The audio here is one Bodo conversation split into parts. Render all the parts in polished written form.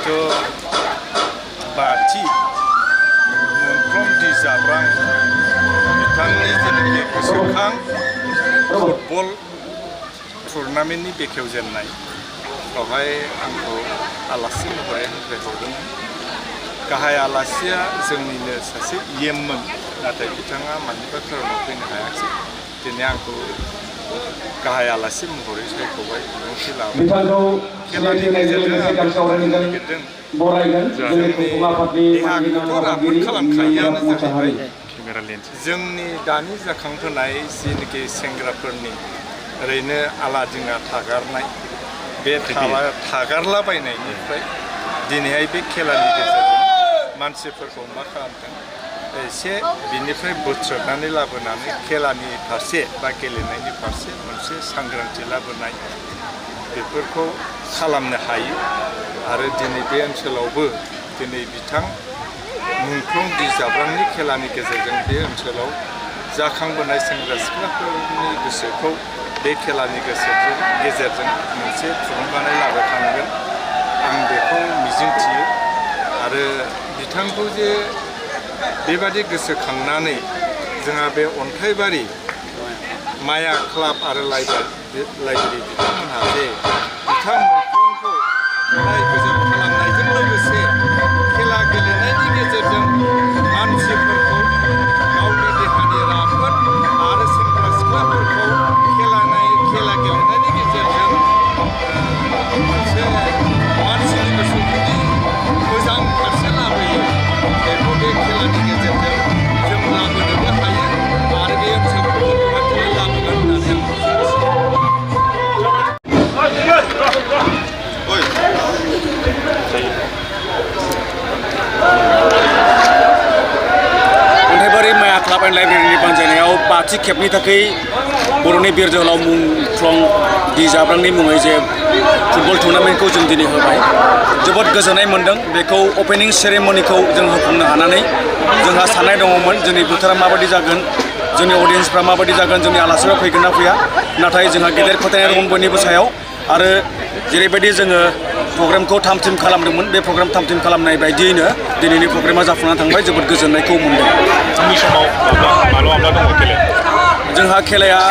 जिहेतु बाथि मोनफ्रोम जाब्रां बिथांनि जेनाखि गोसोखां फुटबल टुर्नामेन्टनि बेखेवजेननाय बेवहाय आंखौ आलासि महरै हांख्रायहरदोंमोन। गाहाय आलासिया जोंनिनो सासे इएममोन, नाथाय बिथाङा मानिबा खारनाव फैनो हायाखिसै। दिनै आंखौ गाहाय आलासि महरै सायख'बाय, बिबुंथि लाबाय। खेलानि गेजेरजों देहाखौथ' राफोद खालामखायोआनो जाहैबाय। जोंनि दानि जाखांबोनाय जिनोखि सेंग्राफोरनि ओरैनो आला-दिङा थागारनाय, बे थागारलाबायनायनिफ्राय दिनैहाय बे खेलानि गेजेरजों मानसिफोरखौ मा खालामदों, एसे बिनिफ्राय बोथ्रोदनानै लाबोनानै खेलानि फारसे बा गेलेनायनि फारसे मोनसे सांग्रांथि लाबोनाय, बेफोरखौ खालामनो हायो। आरो दिनै बे ओनसोलावबो दिनै बिथां मुंख्लं जाब्रांनि खेलानि गेजेरजों बे ओनसोलाव जाखांबोनाय सेंग्रा सिख्लाफोरनि गोसोखौ बे खेलानि गेजेरजों मोनसे थुलुंगानाय लाबोखांगोन, आं बेखौ मिजिंथियो। आरो बिथांखौ जे बेबादि गोसोखांनानै जोंहा बे अन्थाइबारि माया क्लाब आरो लाइब्रेरि बिथांमोनहा जे बिथां मुंख्लंखौ गोजोन खालामनायजों लोगोसे खेला गेलेनायनि गेजेरजों मानसिफोरखौ गावनि देहानि राफोद आरो सेंग्रा सिख्लाफोरखौ खेला गेलेनायनि गेजेरजों मोनसे मानसिनि गोसोखौदि मोजां फारसे लाबोयो, बेखौ बे खेलानि गेजेरजों जों लाबोनोबो हायो आरो बे ओनसोलखौबो बेबादिनो लाबोगोन होननानै आं अन्थाइबारि माया क्लाब एन्ड लाइब्रेरिनि बानजायनायाव बाथि खेबनि थाखाय बर'नि बिर जोहोलाव मुंख्लं जाब्रांनि मुङै जे फुटबल टुर्नामेन्टखौ जों दिनै होबाय, जोबोद गोजोननाय मोन्दों। बेखौ अपेनिं सेरेमनिखौ जों होफुंनो हानानै जोंहा साननाय दङमोन जोंनि बोथोरा माबायदि जागोन, जोंनि अडियेन्सफ्रा माबायदि जागोन, जोंनि आलासिफ्रा फैगोन ना फैया। नाथाय जोंहा गेदेर फोथायनाय दं बयनिबो सायाव। आरो जेरैबायदि जोङो प्रग्रामखौ थाम-थिम खालामदोंमोन, बे प्रग्राम थाम-थिम खालामनाय बायदियैनो दिनैनि प्रग्रामा जाफुंनानै थांबाय। जोबोद गोजोननायखौ मोन्दों। उननि समाव माब्ला दङ खेलाया? जोंहा खेलाया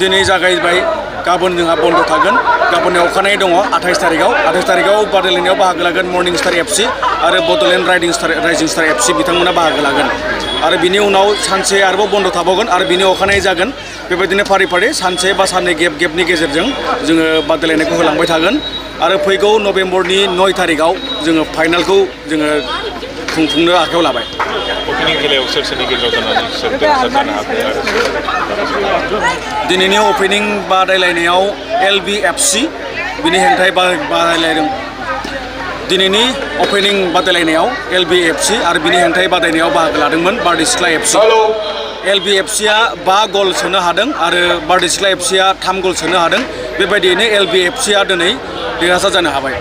दिनै जागायबाय, गाबोन जोंहा बन्द थागोन। गाबोननि अखानायै दङ 28 थारिखआव बादायलायनायाव बाहागो लागोन मर्निं स्टार FC आरो बड'लेण्ड राइजिं स्टार FC बिथांमोना बाहागो लागोन। आरो बिनि उनाव सानसे आरोबाव बन्द थाबावगोन आरो बिनि अखानायै जागोन। बेबायदिनो फारि सानसे बा साननै गेपनि गेजेरजों जोङो बादायलायनायखौ होलांबाय थागोन। आरो फैगौ नभेम्बरनि 9 थारिखआव जोङो फाइनालखौ जोङो खुंफुंनो आखायाव लाबाय। अपेनिं खेलायाव सोरनि गेजेराव जानानै सोर देरहासार जानो हागोन? दिनैनि अपेनिं बादायलायनायाव LBFC बिनि हेंथायै बादायलायदों। दिनैनि अपेनिं बादायलायनायाव LBFC आरो बिनि हेंथायै बादायनायाव बाहागो लादोंमोन बारदैसिख्ला FC। LBFCआ 5 गल सोनो हादों आरो बारदैसिख्ला FCआ 3 गल सोनो हादों। बेबायदियैनो LBFCआ दिनै देरहासार जानो हाबाय।